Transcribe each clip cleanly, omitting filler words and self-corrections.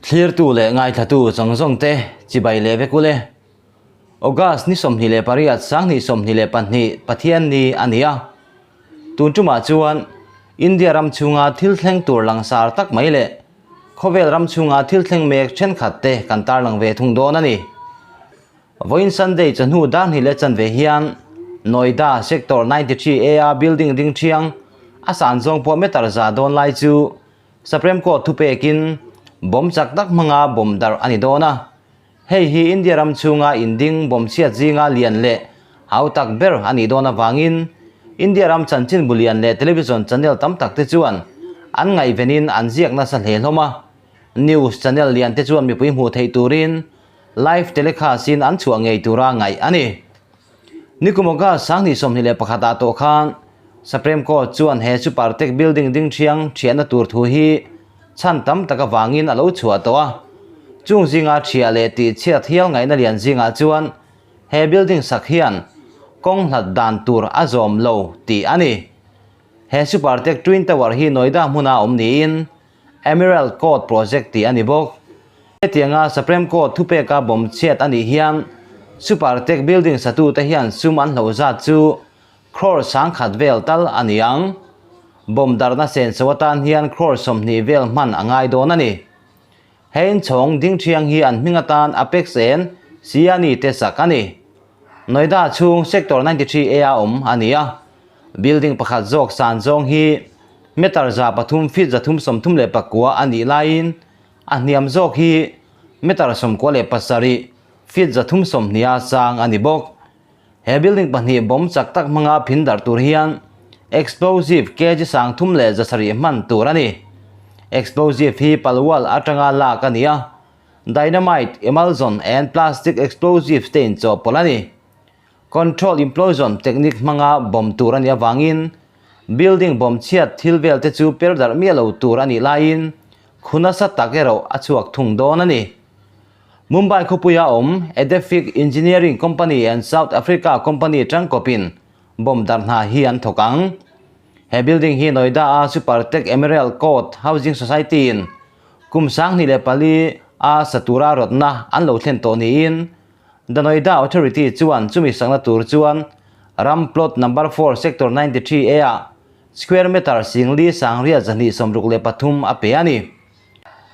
Thlirtu leh ngaithlatu zawng zawng te chibai leh vek ule. August ni 28 2022 Pathian ni a ni a. Tun tumah chuan India ram chhunga thil thleng tur langsar tak mai leh khawvel ram chhunga thil thleng mek thenkhat te kan tarlang ve thung dawn a ni. Vawiin Sunday chawhnu dar hnih leh chanve hian Noida Sector 93 A a building ding thiang a san zawng pawh meter za dawn lai chu Supreme Court thupekin bomb chak tak hmanga bomb darh a ni dawn a. Hei hi India ram chhunga inding bomb chhiat zinga lian leh hau tak ber a nih dawn avangin India ram chanchinbu lian leh television channel tam tak te chuan an ngaihvenin an ziak nasa hle hlawm a. News channel lian te chuan mipui hmuh theih turin live telecast in an chhuah ngei tura ngaih a ni. Nikum August 2021 ah tawh khan Supreme Court chuan he Supertech building ding thiang thiahna tur thu hi chhan tam tak avangin a lo chhuah tawh a. Chung zinga thiah leh tih chhiat hial ngaihna lian zingah chuan he building sak hian kawng hlat dan tur a zawm lo tih a ni. He Supertech Twin Tower hi Noida hmuna awm niin Emerald Court Project tih a ni bawk. Hetianga Supreme Court thupeka bomb chhiat a nih hian Supertech building satute hian sum an hloh zat chu crore 10,000 vel tal a ni ang. Bomb darhna senso atan hian crore 20 vel hman a ngai dawn a ni. He inchhawng ding thiang hi an hming atan Apex and Siani te sak a ni. Noida chhung Sector 93 A a awm a ni a. Building pakhat zawk san zawng hi meter 300 feet 339 a nih laiin a hniam zawk hi meter 97 feet 320 a sang a ni bawk. He building pahnih bomb chak tak hmanga phin darh tur hian explosive kg 37 hman tur a ni. Explosive hi Palwal atanga lak a ni a. Dynamite, emulsion and plastic explosives te inchawhpawlh a ni. Control implosion technique hmanga bomb tur a nih avangin building bomb chhiat thil vel te chu per darh miah lo tur a nih laiin khu nasa tak erawh a chhuak thung dawn a ni. Mumbai khawpuia awm Edefic Engineering Company and South Africa Company tangkawpin bomb darh hna hi an thawk ang. He building hi Noida a Supertech Emerald Court Housing Society in kum 2004 a satura rawtna an lo thlen tawh niin The Noida Authority chuan chumi sakna tur chuan ram plot number 4 sector 93 A ah square meter singli sangriat 263 a pe a ni.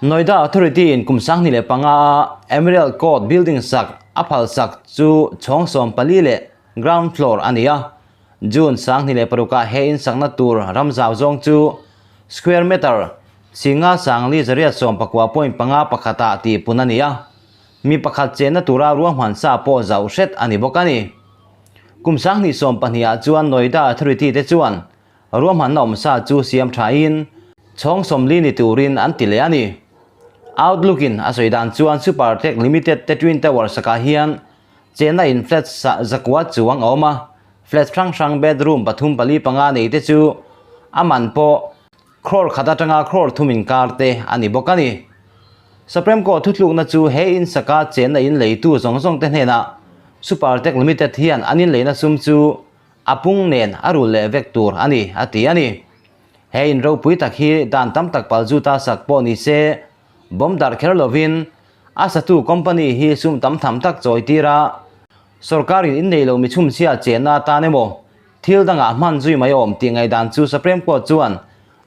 Noida Authority in kum 2005 a Emerald Court building sak a phal sak chu chhawng 14 leh ground floor a ni a. June 2006 ah he in sakna tur ram zau zawng chu square meter singa sangli zariat 19.5 pakhat ah tih pun a ni a. Mi pakhat chenna tura ruahman sa pawh zauh hret a ni bawk a ni. Kum 2020 ah chuan Noida Authority te chuan ruahmanna awm sa chu siam thain chhawng 40 ni turin an ti leh a ni. Outlook in a sawi dan chuan Supertech Limited te Twin Tower sakah hian chenna in flat sa zakua chuang a awm a. Flat hrang hrang bedroom pathum pali panga nei te chu a man pawh crore khat atanga crore thum inkar te a ni bawk a ni. Supreme Court thutlukna chu he in saka chenna in leitu zawng zawng te hnenah Supertech Limited hian an in leina sum chu a pung nen a rul leh vek tur a ni a ti a ni. He in ropui tak hi dan tam tak pal zu ta sak pawh ni se bomb darh kher lovin a satu company hi sum tam tham tak chawi tir a. Sarkarin in nei lo mi chhumchhia chenna atan emaw thil dangah hman zui mai awm tih ngaihdan chu Supreme Court chuan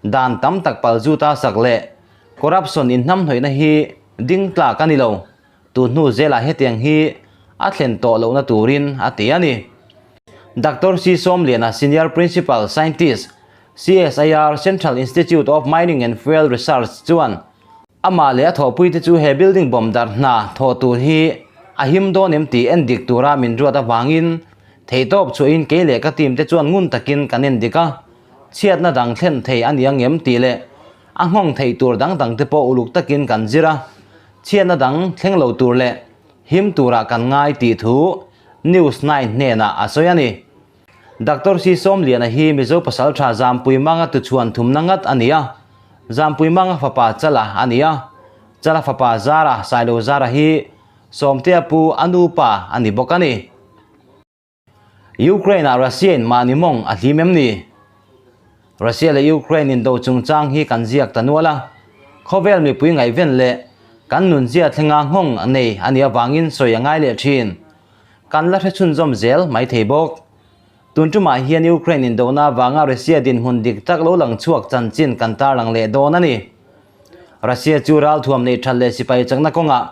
dan tam tak pal zu ta sak leh corruption in hnam hnawihna hi ding tlak a ni lo. Tu hnu zelah hetiang hi a thlen tawh lohna turin a ti a ni. Dr. C. Somliana, Senior Principal Scientist, CSIR Central Institute of Mining and Fuel Research chuan amah leh a thawhpui te chu he building bomb darh hna thawh tur hi a him dawn em tih en dik tura min ruat avangin theitawp chhuahin kei leh ka team te chuan ngun takin kan en dik a. Chhiatna dang thlen thei a ni ang em tih leh a nghawng thei tur dang dang te pawh uluk takin kan zir a. Chhiatna dang thleng lo tur leh him turah kan ngai tih thu News 9 hnenah a sawi a ni. Dr. C. Somliana hi Mizo pasal tha Zampui Manga tuchhuan thumna ngat a ni a. Zampui Manga fapa Chala a ni a. Chala fapa Zara, Sailo Zara hi Sawmtea pu anu pa a ni bawk a ni. Ukraine ah Russia in mahni mawng a hlim em ni? Russia leh Ukraine in do chungchang hi kan ziak ta nual a. Khawvel mipui ngaihven leh Kan nunzia thlenga nghawng a nei a nih avangin sawi a ngai leh thin. Kan la hre chhunzawm zel mai thei bawk. Tun tumah hian Ukraine indona avanga Russia dinhmun dik tak lo lang chhuak chanchin kan tarlang leh dawn a ni. Russia chu ralthuam neih that leh sipai chakna kawngah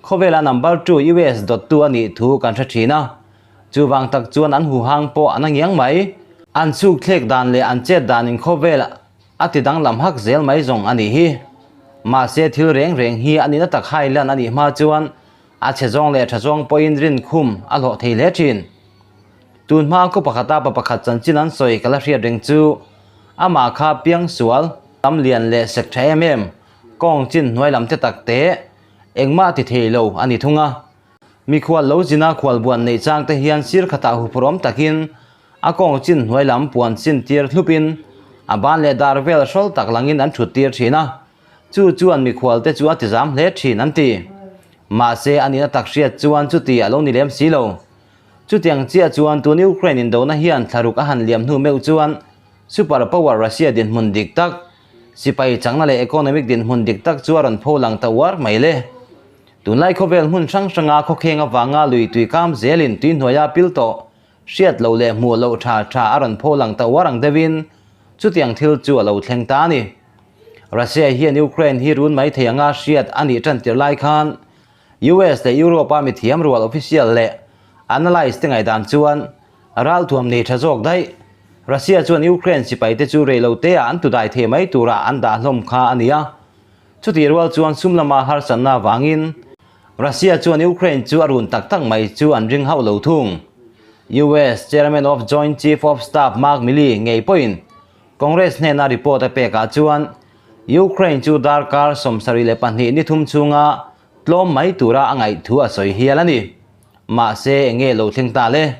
khawvela number two US dawttu a nih thu kan hre thin a. Chuvang tak chuan an huhang pawh an a ngiang mai. An chhuk thlek dan leh an chet danin khawvel a ti danglam hak zel mai zawng a nih hi. Mahse thil reng reng hi a nihna tak hai lan a nih hma chuan a chhe zawng leh tha zawng pawhin rinkhum a hlawh thei hle thin. Tun hma khaw pakhata pa pakhat chanchin an sawi ka la hriat reng chu amah kha piang sual, tam lian leh sek tha em em, kawng chin hnuai lam te tak te engmah ti thei lo a ni thung a. Mikhual lo zina khual buan neih chang te hian sir khatah huphurhawm takin a kawng chin hnuai lam puan chin tir hlupin a ban leh dar vel hrawl tak langin an thut tir thin a, chu chuan mikhual te chu a ti zam hle thin an ti. Mahse a nihna tak hriat chuan chuti a lo ni lem si lo. Chutiang chiah chuan tun Ukraine indona hian thlaruk a han liam hnu meuh chuan super power Russia dinhmun dik tak, sipai chakna leh economic dinhmun dik tak chu a rawn pho lang ta uar mai le. Tunlai khawvel hmun hrang hranga khawkheng avanga lui tui kam zelin tui hnuaia pil tawh hriat loh leh hmuh loh tha tha a rawn pho lang ta uar ang deuhin chutiang thil chu a lo thleng ta a ni. Russia hian Ukraine hi run mai thei anga hriat a nih tan tir lai khan US leh Europe-a mithiam rual official leh analyst te ngaihdan chuan ralthuam nei tha zawk daih. Russia chuan Ukraine sipai te chu reilote ah an tudai thei mai turah an dah hlawm kha a ni a. Chutih rual chuan sum lama harsatna avangin Russia chuan Ukraine chu a run tak tak mai chu an ring hauh lo thung. US Chairman of Joint Chief of Staff Mark Milley ngei pawhin Congress hnena report a pekah chuan Ukraine chu darkar 72 ni thum chhunga tlawm mai tura a ngaih thu a sawi hial a ni. Mahse eng nge lo thleng ta le?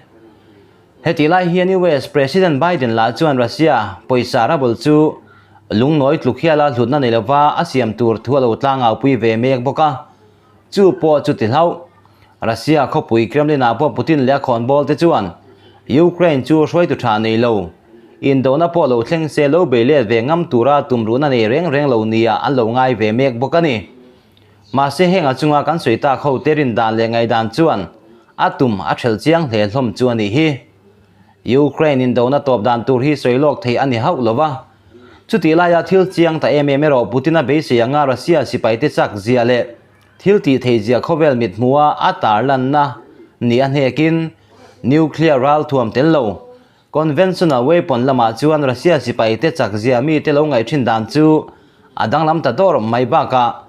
Hetih lai hian US President Biden lah chuan Russia pawisa ruble chu lungnawi tluk hiala hlutna nei lova a siam tur thu a lo tlangaupui ve mek bawk a. Chu pawh chu ti hlauh. Russia khawpui Kremlin-ah pawh Putin leh a khawnbawl te chuan Ukraine chu hruaitu tha nei lo, indona pawh lo thleng se lo bei let ve ngam tura tumruhna nei reng reng lo nia an lo ngai ve mek bawk a ni. Mahse heng a chunga kan sawi tak ho te rin dan leh ngaihdan chuan a tum a thelh chiang hle hlawm chu a nih hi. Ukraine indona tawp dan tur hi sawi lawk theih a ni hauh lo va. Chutih laia thil chiang ta em em erawh Putin-a beisei anga Russia sipaite chak zia leh thil tih theih zia khawvel mit hmuha a tarlanna ni a hnekin nuclear ralthuam tel lo conventional weapon lamah chuan Russia sipaite chak zia mite lo ngaih thin dan chu a danglam ta dawr mai bakah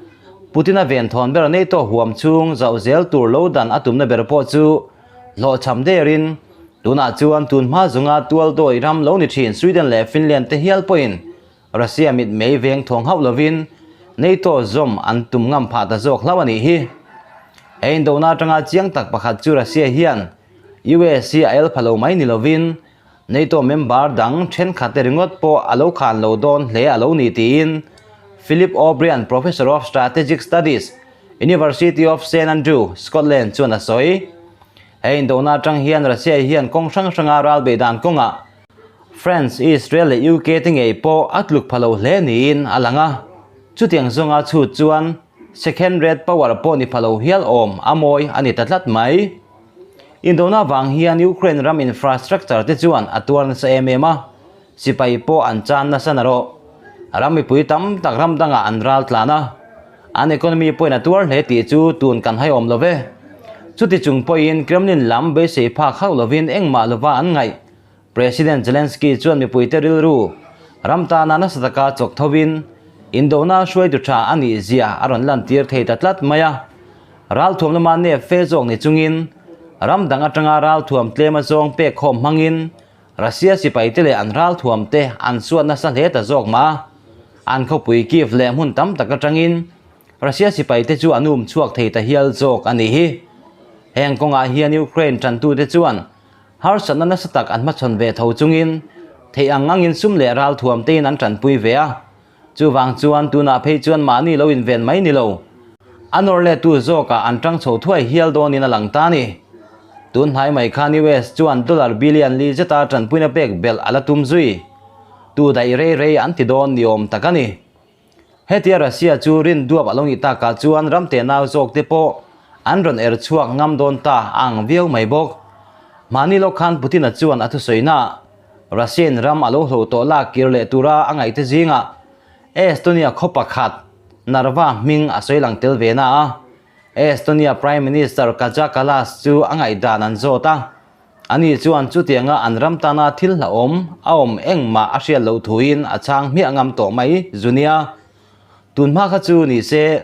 Putin-a venthawn ber NATO huam chhung zauh zel tur lo dan a tumna ber pawh chu hlawhchham derin tunah chuan tun hma zunga tualdawi ram lo ni thin Sweden leh Finland te hial pawhin Russia mit mei veng thawng hauh lovin NATO zawm an tum ngam phah ta zawk hlauh a nih hi. He indona atanga chiang tak pakhat chu Russia hian US hi a el pha lo mai ni lovin NATO member dang thenkhat te ringawt pawh a lo khan lo dawn hle a lo ni tiin Philip O'Brien, Professor of Strategic Studies, University of St Andrew, Scotland chuan a sawi. He indona atang hian Russia hian kawng hrang hranga ral beih dan kawngah France, Israel leh UK te ngei pawh a tluk pha lo hle niin a lang a. Chutiang zawnga chhut chuan second rate power pawh ni pha lo hial awm a mawi a ni ta tlat mai. Indona vang hian Ukraine ram infrastructure te chuan a tuar nasa em em a, sipai pawh an chan nasa na rawh. Ram mipui tam tak ram dangah an ral tlan a, an economy pawhin a tuar hle tih chu tun kan hai awm lo ve. Chuti chung pawhin Kremlin lam beisei phak hauh lovin engmah lova an ngaih. President Zelensky chuan mipuite rilru ram tana nasa taka chawk thovin indona hruaitu tha a nih zia a rawn lantir thei ta tlat mai a. Ralthuam lama nep fe zawk ni chungin ram dang atanga ralthuam tlem a zawng pek khawm hmangin Russia sipaite leh an ralthuam te an suat nasa hle ta zawk mah a. An khawpui Kyiv leh hmun tam tak atangin Russia sipaite chu an um chhuak thei ta hial zawk a nih hi. Heng kawngah hian Ukraine tantute chuan Harsatna nasa tak an hmachhawn ve tho chungin theih ang angin sum leh ralthuam tein an tanpui ve a. Chuvang chuan tunah phei chuan mahni lo inven mai ni lo. A nawr lettu zawkah an tang chho thuai hial dawnin a lang ta a ni. Tun hnai mai khan US chuan dollar billion li zeta tanpuina pek belh a la tum zui. Tu daih rei rei an ti dawn ni awm tak a ni. Hetia Russia chu rin duap a lo nih takah chuan ram tenau zawk te pawh an rawn er chhuak ngam dawn ta a ang viau mai bawk. Mahni lawk khan Putin-a chuan a thusawiinaah Russian ram a lo hlo tawh lak kir leh tura a ngaihte zingah Estonia khaw pakhat Narva hming a sawi lang tel ve na a, Estonia Prime Minister Kaja Kallas chu a ngaihdan an zawt a. Ani chuan chutianga an ram tana thil hlauhawm a awm engmah a hriat loh thuin a chhang hmiah ngam tawh mai zu nia. Tun hma kha chu ni se,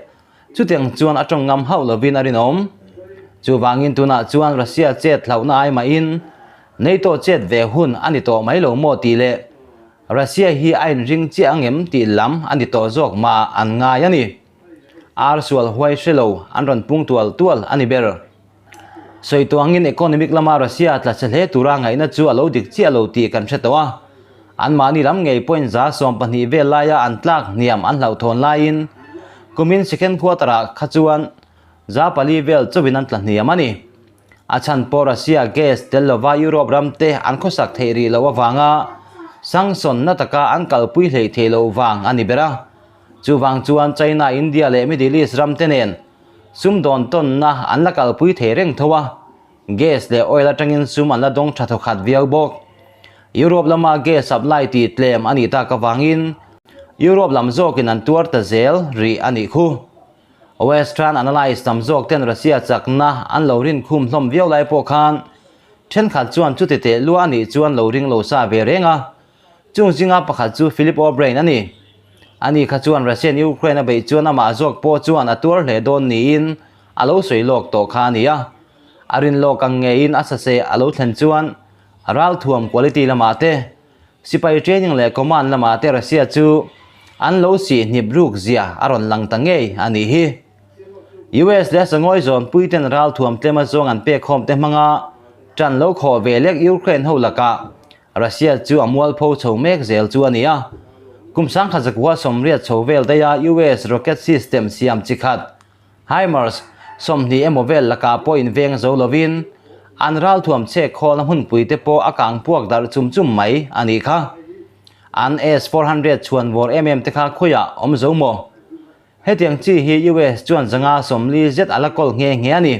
chutiang chuan a tawng ngam hauh lovin a rinawm. Chuvangin tunah chuan Russia chet hlauhna ai mahin NATO chet ve hun a ni tawh mai lo maw tih leh Russia hi a inring chiah angem tih lam a ni tawh zawk mah an ngai a ni. Ar sual huai hre lo an rawn pung tual tual a ni ber. Sawi tuangin economic lama Russia tla che hle tura ngaihna chu a lo dik chiah lo tih kan hre tawh a. Anmahni lam ngei point 12 vel laia an tlak hniam an hlauhthawn laiin kumin second quarter-ah kha chuan 4% vel chauhin an tla hniam a ni. A chhan pawh Russia gas tel lova Europe ramte an khawsak theih rih loh avanga sanction na taka an kalpui hleih theih loh vang a ni ber a. Chuvang chuan China, India leh Middle East ramte nen sumdawn tawnna an la kalpui thei reng tho a, gas leh oil atangin sum an la dawng tha thawkhat viau bawk. Europe lama gas supply tih tlem a nih tak avangin Europe lam zawkin an tuar ta zel rih a nih khu. Western analyst tam zawk ten Russia chakna an lo rinkhum hlawm viau lai pawh khan thenkhat chuan chuti teh lua a nih chuan lo ring lo sa ve reng a. Chung zinga pakhat chu Philip O'Brien a ni. Ani kha chuan Russian Ukraine a beih chuan amah zawk pawh chuan a tuar hle dawn niin a lo sawi lawk tawh kha a ni a. A rin lawk ang ngeiin a saseh a lo thlen chuan ralthuam quality lamah te, sipai training leh command lamah te Russia chu an lo sih hnip ruk zia a rawn lang ta ngei a nih hi. US leh Sangawi zawnpui ten ralthuam tlem azawng an pek khawm te hmanga tan lo khawh ve lek Ukraine ho lakah Russia chu a mualpho chho mek zel chu a ni a. Kum 1980 chho vel daiha US rocket system siam chi khat HIMARS 20 emaw vel lakah pawh inveng zo lovin an ralthuam chhek khawlna hmunpui te pawh a kang puak darh chum chum mai a nih kha. An S-400 chhuan vawr em em te kha khawiah awm zo maw? Hetiang chi hi US chuan 140 zet a la kawl nghe nghe a ni.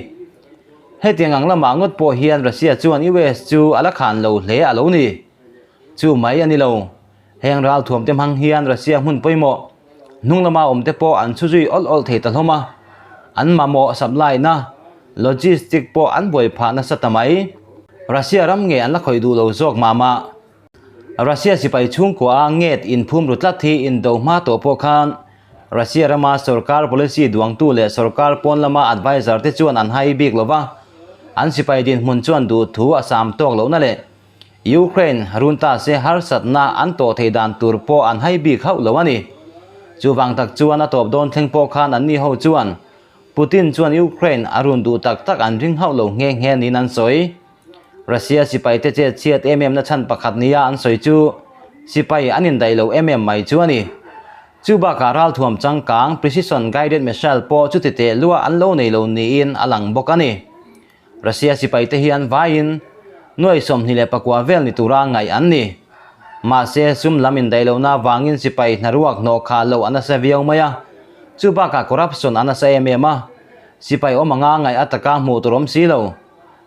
Hetiang ang lamah ngawt pawh hian Russia chuan US chu a la khan lo hle a lo ni. Chu mai a ni lo. Heng ralthuam te hmang hian Russia hmun pawimawh hnung lama awm te pawh an chhu zui awlh awlh thei ta hlawm a. An mamawh supply na, logistic pawh an buai phah nasa ta mai. Russia ram nge an la khawih duh lo zawk mah mah. Russia sipai chhungkua a nget inphum ru tlat hi indo hma tawh pawh khan Russia rama sorkar policy duangtu leh sorkar pawn lama adviser te chuan an hai bik lo va, an sipai dinhmun chuan duhthu a sam tawk lohna leh Ukraine run ta se harsatna an tawh thei dan tur pawh an hai bik hauh lo a ni. Chuvang tak chuan a tawp dawn thleng pawh khan anni ho chuan Putin chuan Ukraine a run duh tak tak an ring hauh lo nghe nghe niin an sawi. Russia sipaite chet chhiat em em na chhan pakhat nia an sawi chu sipai an indaih lo em em mai chu a ni. Chu bakah ralthuam changkang precision guided missile pawh chuti teh lua an lo nei lo niin a lang bawk a ni. Russia sipaite hi an vaiin nuai 29 vel ni tura ngaih an ni. Mahse, sum lam indaih lohna avangin sipai hnaruak hnawh khah loh a nasa viau mai a, chu bakah corruption a nasa em em a, sipai awm anga ngaih a taka hmuh tur awm si lo.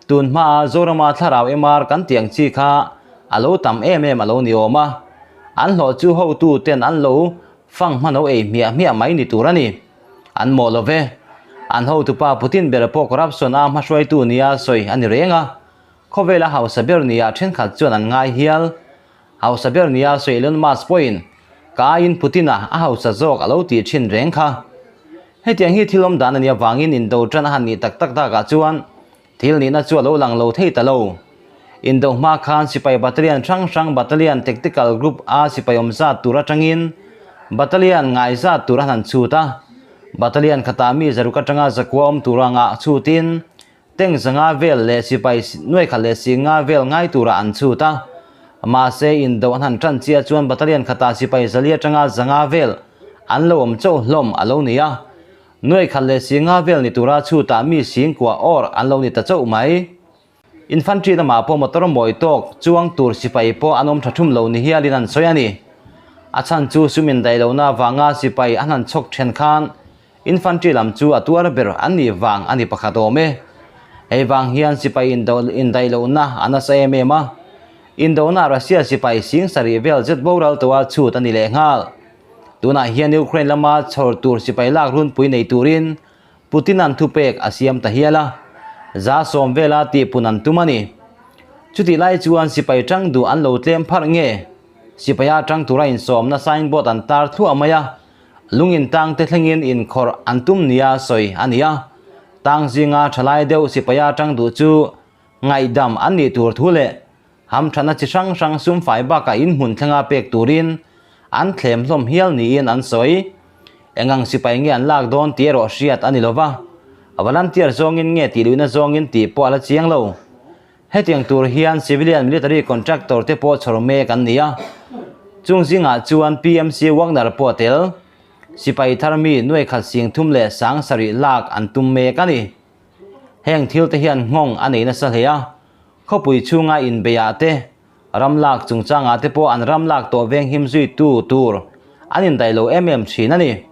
Tun hmaa Zorama thlarau MR kan tih ang chi kha a lo tam em em a lo ni awm a, an hlawh chu hotu ten an lo fang hmano ei hmiah hmiah mai ni tur a ni. An mawh lo ve. An hotupa Putin ber pawh corruption a hmahruaitu nia sawi a ni reng a, khawvela hausa ber nia thenkhat chuan an ngai hial. Hausa ber nia sawi Elon Musk pawhin ka aiin Putin-a a hausa zawk a lo tih thin reng kha. Hetiang hi thil awm dan a nih avangin indo tan a han nih tak tak takah chuan thil nihna chu a lo lang lo thei ta lo. Indo hma khan sipai battalion hrang hrang battalion tactical group a sipai awm zat tur atangin battalion ngai zat tur a han chhut a, battalion khatah mi zaruk atanga zakua awm tur anga chhutin Tank 500 vel leh sipai 1150 vel ngai turah an chhut a. Mahse, indo an han tan chiah chuan battalion khatah sipai 400 atanga 500 vel an lo awm chauh hlawm a lo ni a. 1150 vel ni tura chhutah mi singkua awr an lo ni ta chauh mai. Infantry lamah pawh motor mawi tawk chuang tur sipai pawh an awm tha thum lo ni hialin an sawi a ni. A chhan chu sum indaih lohna avanga sipai an han chhawk then khan infantry lam chu a tuar ber an nih vang a ni pakhat awm e. Hei vang hian sipai indaih lohna a nasa em em a. Indona Russia sipai sing sarih vel zet boral tawha chhut a ni lehnghal. Tunah hian Ukraine lama chhawr tur sipai lak runpui nei turin Putin-a'n thupek a siam ta hial a, 70% vela tihpun an tum a ni. Chutih lai chuan sipai tang duh an lo tlem pharh nge? Sipaia tang tura insawmna signboard an tar thluah mai a, lung intang te thlengin inkhawrh an tum nia sawi a ni a. Tang zinga thalai deuh sipaia tang duh chu ngaihdam an nih tur thu leh Hamthana chi hrang hrang sumfai bakah inhmun thlenga pek turin an thlem hlawm hial niin an sawi. Engang sipai nge an lak dawn tih erawh hriat a ni lo va, volunteer zawngin nge tih luihna zawngin tih pawh a la chiang lo. Hetiang tur hian civilian military contractor te pawh chhawr mek an ni a, chung zingah chuan PMC Wagner pawh a tel. Sipai thar mi nuaikhat sing thum leh sang sarih lak an tum mek a ni. Heng thil te hian nghawng a nei nasa hle a, Khawpui chhunga inbeiah te, ram lak chungchangah te pawh an ram lak tawh venghim zuitu tur an indaih lo em em thin a ni.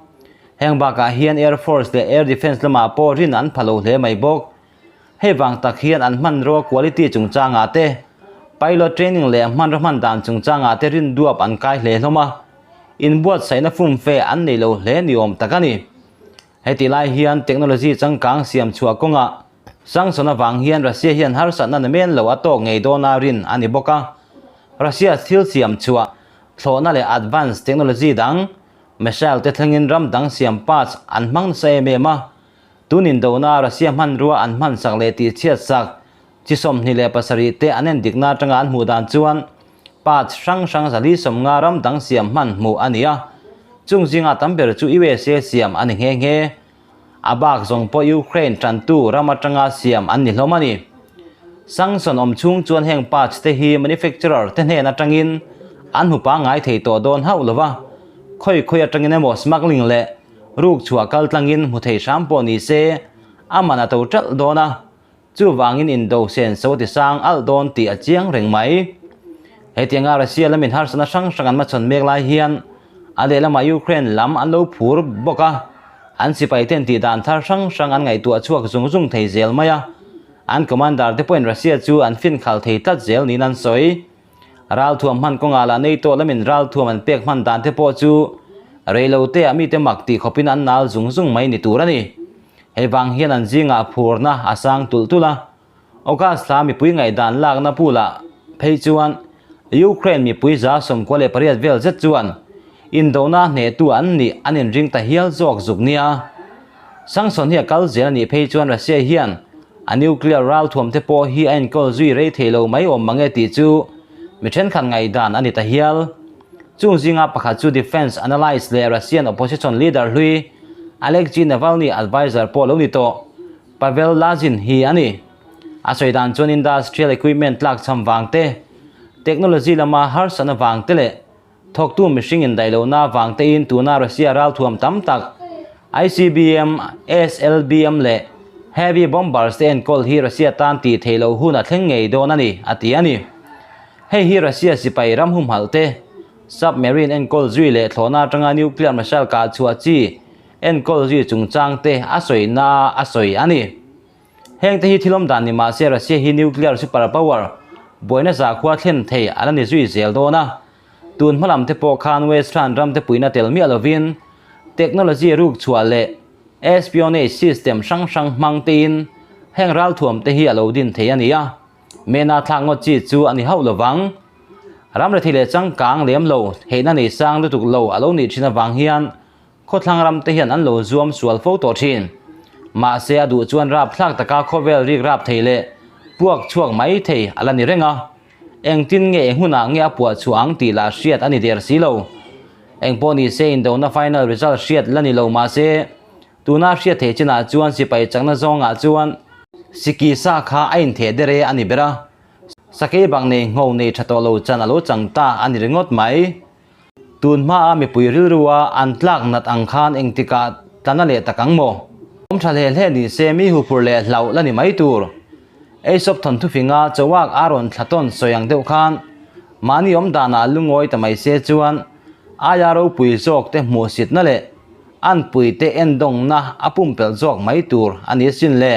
Heng bakah hian Air Force leh Air Defence lamah pawh rin an pha lo hle mai bawk. Hei vang tak hian an hmanrua quality chungchangah te, pilot training leh hmanraw hman dan chungchangah te rin duap an kai hle hlawm a, inbuatsaihna fumfe an nei lo hle ni awm tak a ni. Heti lai hian technology changkang siam chhuah kawngah Sanction avang hian Russia hian harsatna na men lo a tawk ngei dawna rin a ni bawk a. Russia thil siam chhuah, thlawhna leh advance technology dang, missile te thlengin ram dang siam parts an hmang nasa em em a. Tun indona Russia hmanrua an hman sak leh tihchhiat sak chi 27 te an endikna atanga an hmuh dan chuan parts hrang hrang 450 ram dang siam hman hmuh a ni a. Chung zinga tam ber chu USA siam a ni nghe nghe. A bak zawng pawh Ukraine tantu ram atanga siam an ni hlawm a ni. Sanction awm chhung chuan heng parts te hi manufacturer te hnen atangin an hmu pangngai thei tawh dawn hauh lo va, khawi khawi atangin emaw smuggling leh ruk chhuah kal tlangin hmu thei hram pawh ni se a man a to ṭalh dawn a. Chuvangin indo senso ti sang alh dawn tih a chiang reng mai. Hetianga Russia lamin harsatna hrang hrang an hmachhawn mek lai hian a lehlamah Ukraine lam an lo phur bawk a, an sipaiten tih dan thar hrang hrang an ngaihtuah chhuak zung zung thei zel mai a, an commander te pawhin Russia chu an finkhal thei tlat zel niin an sawi. Ralthuam hman kawngah lah NATO lamin ralthuam an pek hman dan te pawh chu reiloteah mite mak tih khawpin an nal zung zung mai ni tur a ni. Hei vang hian an zingah phurna a sang tulh tulh a. August thla mipui ngaihdan lakna pulah phei chuan Ukraine mipui 98% vel zet chuan indona hnehtu an nih an inring ta hial zawk zuk nia. Sanction hi a kal zel a nih phei chuan Russia hian a nuclear ralthuam te pawh hi a enkawl zui rei thei lo mai awm mange tih chu mi thenkhat ngaihdan a ni ta hial. Chung zinga pakhat chu defence analyst leh Russian opposition leader hlui Alexei Navalny adviser pawh lo ni tawh Pavel Lazin hi a ni. A sawi dan chuan industrial equipment tlakchham vang te, technology lama harsatna vang te leh Thawktu mihring indaih lohna avang tein tuna Russia ralthuam tam tak ICBM, SLBM leh Heavy Bombers te enkawl hi Russia tan tih theih loh hun a thleng ngei dawn a ni, a ti a ni. Hei hi Russia sipai ram humhalh te, submarine enkawl zui leh thlawhna atanga nuclear missile kah chhuah chi enkawl zui chungchang te a sawina a sawi a ni. Heng te hi thil awm dan ni mah se Russia hi nuclear super power buaina zakhua thlen thei a la ni zui zel dawn a. Tun hma lam te pawh khan Western ram te puihna tel miah lovin technology ruk chhuah leh espionage system hrang hrang hmang tein heng ralthuam te hi a lo din thei a ni a. Mena thlak ngawt chi chu a ni hauh lovang. Ram rethei leh changkang lem lo, theihna nei sang lutuk lo a lo nih thin avang hian Khawthlang ram te hian an lo zuam sual fo tawh thin. Mahse a duh chuan rap thlak taka khawvel rik rap thei leh puak chhuak mai thei a la ni reng a. Engtin nge eng hunah nge a puah chhuah ang tih lah hriat a ni der si lo. Engpawh ni se indona final result hriat la ni lo mahse tuna hriat theih chinah chuan sipai chakna zawngah chuan Siki sa kha a intheh der e a ni ber a. Sakei bak nei ngho nei tha tawh lo chan a lo chang ta a ni ringawt mai. Tun hmaa mipui rilrua an tlak nat ang khan engtikah tlana leh tak ang maw? Awm tha hle hle ni se mi huphur leh hlauh la ni mai tur. Eisawp thawnthu finga chawak a rawn thla tawn sawi ang deuh khan mahni awm danah lungawi ta mai se chuan Aia ropui zawk te hmuhsitna leh anpui te endawngna a pumpelh zawk mai tur a ni asin le.